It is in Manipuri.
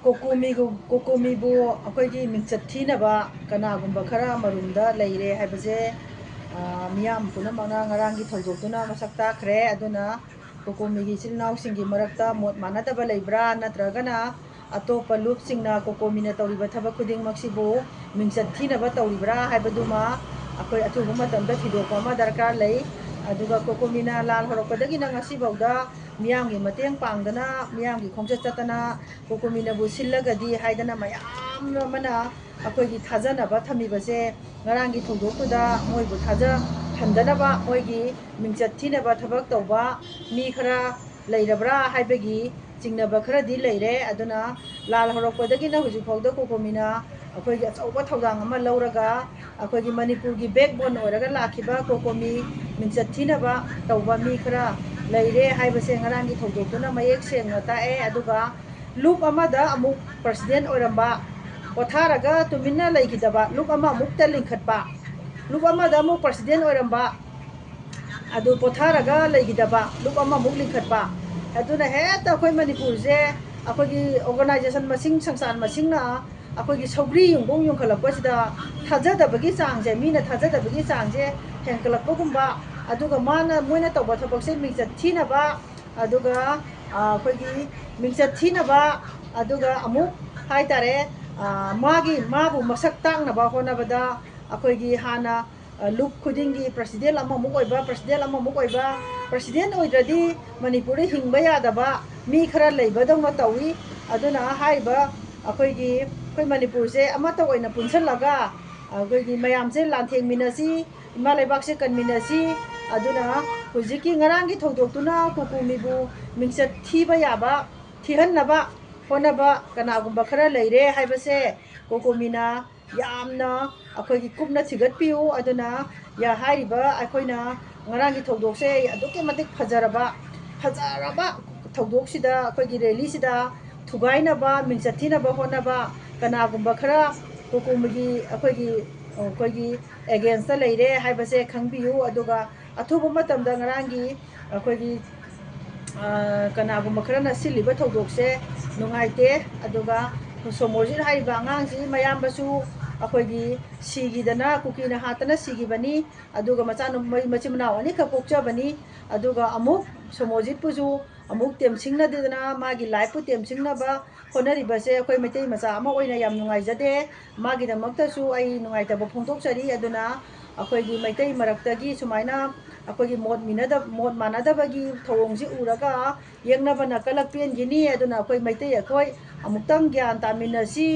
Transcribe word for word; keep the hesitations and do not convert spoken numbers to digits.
ꯀꯣꯀꯣꯃꯤꯒꯨ-, ꯀꯣꯀꯣꯃꯤꯕꯨ ꯑꯩꯈꯣꯏꯒꯤ ꯃꯤꯡꯆꯠ ꯊꯤꯅꯕ ꯀꯅꯥꯒꯨꯝꯕ ꯈꯔ ꯑꯃꯔꯣꯝꯗ ꯂꯩꯔꯦ ꯍꯥꯏꯕꯁꯦ, ꯑ, ꯃꯤꯌꯥꯝ ꯄꯨꯝꯅꯃꯛꯅ ꯉꯔꯥꯡꯒꯤ ꯊꯧꯗꯣꯛꯇꯨꯅ ꯃꯁꯛ ꯇꯥꯛꯈ꯭ꯔꯦ꯫ ꯑꯗꯨꯅ ꯀꯣꯀꯣꯃꯤꯒꯤ ꯏꯆꯤꯜ ꯏꯅꯥꯎꯁꯤꯡꯒꯤ ꯃꯔꯛꯇ ꯃꯣꯠ ꯃꯥꯟꯅꯗꯕ ꯂꯩꯕ꯭ꯔꯥ, ꯅꯠꯇ꯭ꯔꯒꯅ ꯑꯇꯣꯞꯄ ꯂꯨꯞꯁꯤꯡꯅ ꯀꯣꯀꯣꯃꯤꯅ ꯇꯧꯔꯤꯕ ꯊꯕꯛ ꯈꯨꯗꯤꯡꯃꯛꯁꯤꯕꯨ ꯃꯤꯡꯆꯠ ꯊꯤꯅꯕ ꯇꯧꯔꯤꯕ꯭ꯔꯥ ꯍꯥꯏꯕꯗꯨꯃ ꯑꯩꯈꯣꯏ ꯑꯊꯨꯕ ꯃꯇꯝꯗ ꯊꯤꯗꯣꯛꯄ ꯑꯃ ꯗꯔꯀꯥꯔ ꯂꯩ꯫ ꯑꯗꯨꯒ ꯀꯣꯀꯣꯃꯤꯅ ꯂꯥꯜ ꯍꯧꯔꯛꯄꯗꯒꯤꯅ ꯉꯁꯤꯐꯥꯎꯗ ꯃꯤꯌꯥꯝꯒꯤ ꯃꯇꯦꯡ ꯄꯥꯡꯗꯅ, ꯃꯤꯌꯥꯝꯒꯤ ꯈꯣꯡꯆꯠ ꯆꯠꯇꯅ, ꯀꯣꯀꯣꯃꯤꯅꯕꯨ ꯁꯤꯜꯂꯒꯗꯤ ꯍꯥꯏꯗꯅ ꯃꯌꯥꯝ ꯑꯃꯅ ꯑꯩꯈꯣꯏꯒꯤ ꯊꯥꯖꯅꯕ ꯊꯝꯃꯤꯕꯁꯦ, ꯉꯔꯥꯡꯒꯤ ꯊꯧꯗꯣꯛꯇꯨꯗ ꯃꯣꯏꯕꯨ ꯊꯥꯖꯍꯟꯗꯅꯕ, ꯃꯣꯏꯒꯤ ꯃꯤꯡꯆꯠ ꯊꯤꯅꯕ ꯊꯕꯛ ꯇꯧꯕ ꯃꯤ ꯈꯔ ꯂꯩꯔꯕ꯭ꯔꯥ ꯍꯥꯏꯕꯒꯤ ꯆꯤꯡꯅꯕ ꯈꯔꯗꯤ ꯂꯩꯔꯦ꯫ ꯑꯗꯨꯅ ꯂꯥꯜ ꯍꯧꯔꯛꯄꯗꯒꯤꯅ ꯍꯧꯖꯤꯛ ꯐꯥꯎꯗ ꯀꯣꯀꯣꯃꯤꯅ ꯑꯩꯈꯣꯏꯒꯤ ꯑꯆꯧꯕ ꯊꯧꯗꯥꯡ ꯑꯃ ꯂꯧꯔꯒ ꯑꯩꯈꯣꯏꯒꯤ ꯃꯅꯤꯄꯨꯔꯒꯤ backbone ꯑꯣꯏꯔꯒ ꯂꯥꯛꯈꯤꯕ ꯀꯣꯀꯣꯃꯤ ꯃꯤꯡꯆꯠ ꯊꯤꯅꯕ ꯇꯧꯕ ꯃꯤ ꯈꯔ ꯂꯩꯔꯦ ꯍꯥꯏꯕꯁꯦ ꯉꯔꯥꯡꯒꯤ ꯊꯧꯗꯣꯛꯇꯨꯅ ꯃꯌꯦꯛ ꯁꯦꯡꯅ ꯇꯥꯛꯑꯦ꯫ ꯑꯗꯨꯒ ꯂꯨꯞ ꯑꯃꯗ ꯑꯃꯨꯛ president ꯑꯣꯏꯔꯝꯕ, ꯄꯣꯊꯥꯔꯒ ꯇꯨꯃꯤꯟꯅ ꯂꯩꯈꯤꯗꯕ, ꯂꯨꯞ ꯑꯃ ꯑꯃꯨꯛꯇ ꯂꯤꯡꯈꯠꯄ, ꯂꯨꯞ ꯑꯃꯗ ꯑꯃꯨꯛ president ꯑꯣꯏꯔꯝꯕ, ꯑꯗꯨ ꯄꯣꯊꯥꯔꯒ ꯂꯩꯈꯤꯗꯕ, ꯂꯨꯞ ꯑꯃꯃꯨꯛ ꯂꯤꯡꯈꯠꯄ꯫ ꯑꯗꯨꯅ ꯍꯦꯛꯇ ꯑꯩꯈꯣꯏ ꯃꯅꯤꯄꯨꯔꯁꯦ ꯑꯩꯈꯣꯏꯒꯤ organization ꯃꯁꯤꯡ, ꯁꯪꯁꯊꯥꯟ ꯃꯁꯤꯡꯅ ꯑꯩꯈꯣꯏꯒꯤ ꯁꯧꯒ꯭ꯔꯤ ꯌꯨꯡꯕꯨꯡ ꯌꯨꯡꯈꯠꯂꯛꯄꯁꯤꯗ ꯊꯥꯖꯗꯕꯒꯤ ꯆꯥꯡꯁꯦ, ꯃꯤꯅ ꯊꯥꯖꯗꯕꯒꯤ ꯆꯥꯡꯁꯦ ꯍꯦꯟꯒꯠꯂꯛꯄꯒꯨꯝꯕ, ꯑꯗꯨꯒ ꯃꯥꯅ, ꯃꯣꯏꯅ ꯇꯧꯕ ꯊꯕꯛꯁꯦ ꯃꯤꯡꯆꯠ ꯊꯤꯅꯕ, ꯑꯗꯨꯒ, ꯑ, ꯑꯩꯈꯣꯏꯒꯤ ꯃꯤꯡꯆꯠ ꯊꯤꯅꯕ, ꯑꯗꯨꯒ ꯑꯃꯨꯛ ꯍꯥꯏꯇꯥꯔꯦ, ꯑ, ꯃꯥꯒꯤ, ꯃꯥꯕꯨ ꯃꯁꯛ ꯇꯥꯛꯅꯕ ꯍꯣꯠꯅꯕꯗ ꯑꯩꯈꯣꯏꯒꯤ ꯍꯥꯟꯅ, ꯑ, ꯂꯨꯞ ꯈꯨꯗꯤꯡꯒꯤ president ꯑꯃꯃꯨꯛ ꯑꯣꯏꯕ, president ꯑꯃꯃꯨꯛ ꯑꯣꯏꯕ, president ꯑꯣꯏꯗ꯭ꯔꯗꯤ ꯃꯅꯤꯄꯨꯔꯗ ꯍꯤꯡꯕ ꯌꯥꯗꯕ ꯃꯤ ꯈꯔ ꯂꯩꯕꯗꯧꯅ ꯇꯧꯏ꯫ ꯑꯗꯨꯅ ꯍꯥꯏꯔꯤꯕ ꯑꯩꯈꯣꯏꯒꯤ, ꯑꯩꯈꯣꯏ ꯃꯅꯤꯄꯨꯔꯁꯦ ꯑꯃꯠꯇ ꯑꯣꯏꯅ ꯄꯨꯟꯁꯤꯜꯂꯒ ꯑꯩꯈꯣꯏꯒꯤ ꯃꯌꯥꯝꯁꯦ ꯂꯥꯟꯊꯦꯡꯃꯤꯟꯅꯁꯤ, ꯏꯃꯥ ꯂꯩꯕꯥꯛꯁꯦ ꯀꯟꯃꯤꯟꯅꯁꯤ꯫ ꯑꯗꯨꯅ ꯍꯧꯖꯤꯛꯀꯤ ꯉꯔꯥꯡꯒꯤ ꯊꯧꯗꯣꯛꯇꯨꯅ ꯀꯨꯀꯨꯃꯤꯕꯨ ꯃꯤꯡꯆꯠ ꯊꯤꯕ ꯌꯥꯕ, ꯊꯤꯍꯟꯅꯕ ꯍꯣꯠꯅꯕ ꯀꯅꯥꯒꯨꯝꯕ ꯈꯔ ꯂꯩꯔꯦ ꯍꯥꯏꯕꯁꯦ ꯀꯣꯀꯣꯃꯤꯅ ꯌꯥꯝꯅ ꯑꯩꯈꯣꯏꯒꯤ ꯀꯨꯞꯅ ꯊꯤꯒꯠꯄꯤꯌꯨ꯫ ꯑꯗꯨꯅ ꯌꯥ-, ꯍꯥꯏꯔꯤꯕ ꯑꯩꯈꯣꯏꯅ ꯉꯔꯥꯡꯒꯤ ꯊꯧꯗꯣꯛꯁꯦ ꯑꯗꯨꯛꯀꯤ ꯃꯇꯤꯛ ꯐꯖꯔꯕ, ꯐꯖꯔꯕ ꯊꯧꯗꯣꯛꯁꯤꯗ, ꯑꯩꯈꯣꯏꯒꯤ rallyꯁꯤꯗ ꯊꯨꯒꯥꯏꯅꯕ, ꯃꯤꯡꯆꯠ ꯊꯤꯅꯕ ꯍꯣꯠꯅꯕ ꯀꯅꯥꯒꯨꯝꯕ ꯈꯔ ꯀꯣꯀꯣꯃꯤꯒꯤ ꯑꯩꯈꯣꯏꯒꯤ, ꯑꯩꯈꯣꯏꯒꯤ againstꯇ ꯂꯩꯔꯦ ꯍꯥꯏꯕꯁꯦ ꯈꯪꯕꯤꯌꯨ꯫ ꯑꯗꯨꯒ ꯑꯊꯨꯕ ꯃꯇꯝꯗ ꯉꯔꯥꯡꯒꯤ ꯑꯩꯈꯣꯏꯒꯤ, ꯑ, ꯀꯅꯥꯒꯨꯝꯕ ꯈꯔꯅ ꯁꯤꯜꯂꯤꯕ ꯊꯧꯗꯣꯛꯁꯦ ꯅꯨꯡꯉꯥꯏꯇꯦ꯫ ꯑꯗꯨꯒ ꯁꯣꯃꯣꯔꯖꯤꯠ ꯍꯥꯏꯔꯤꯕ ꯑꯉꯥꯡꯁꯤ ꯃꯌꯥꯝꯕꯁꯨ ꯑꯩꯈꯣꯏꯒꯤ ꯁꯤꯈꯤꯗꯅ, ꯀꯨꯀꯤꯅ ꯍꯥꯠꯇꯅ ꯁꯤꯈꯤꯕꯅꯤ꯫ ꯑꯗꯨꯒ ꯃꯆꯥꯅꯨ-, ꯃꯣꯏ ꯃꯆꯤꯟ ꯃꯅꯥꯎ ꯑꯅꯤꯈꯛ ꯄꯣꯛꯆꯕꯅꯤ꯫ ꯑꯗꯨꯒ ꯑꯃꯨꯛ ꯁꯣꯃꯣꯔꯖꯤꯠꯄꯨꯁꯨ ꯑꯃꯨꯛ ꯇꯦꯝꯁꯤꯡꯅꯗꯅ, ꯃꯥꯒꯤ ꯂꯥꯏꯐꯄꯨ ꯇꯦꯝꯁꯤꯡꯅꯕ ꯍꯣꯠꯅꯔꯤꯕꯁꯦ ꯑꯩꯈꯣꯏ ꯃꯩꯇꯩ ꯃꯆꯥ ꯑꯃ ꯑꯣꯏꯅ ꯌꯥꯝ ꯅꯨꯡꯉꯥꯏꯖꯗꯦ꯫ ꯃꯥꯒꯤꯗꯃꯛꯇꯁꯨ ꯑꯩ ꯅꯨꯡꯉꯥꯏꯇꯕ ꯐꯣꯡꯗꯣꯛꯆꯔꯤ꯫ ꯑꯗꯨꯅ ꯑꯩꯈꯣꯏꯒꯤ ꯃꯩꯇꯩ ꯃꯔꯛꯇꯒꯤ ꯁꯨꯃꯥꯏꯅ ꯑꯩꯈꯣꯏꯒꯤ ꯃꯣꯠ ꯃꯤꯅꯗ-, ꯃꯣꯠ ꯃꯥꯟꯅꯗꯕꯒꯤ ꯊꯧꯑꯣꯡꯁꯤ ꯎꯔꯒ ꯌꯦꯛꯅꯕꯅ ꯀꯂꯛ ꯄꯦꯟꯈꯤꯅꯤ꯫ ꯑꯗꯨꯅ ꯑꯩꯈꯣꯏ ꯃꯩꯇꯩ ꯑꯩꯈꯣꯏ ꯑꯃꯨꯛꯇꯪ ꯒ꯭ꯌꯥꯟ ꯇꯥꯃꯤꯟꯅꯁꯤ꯫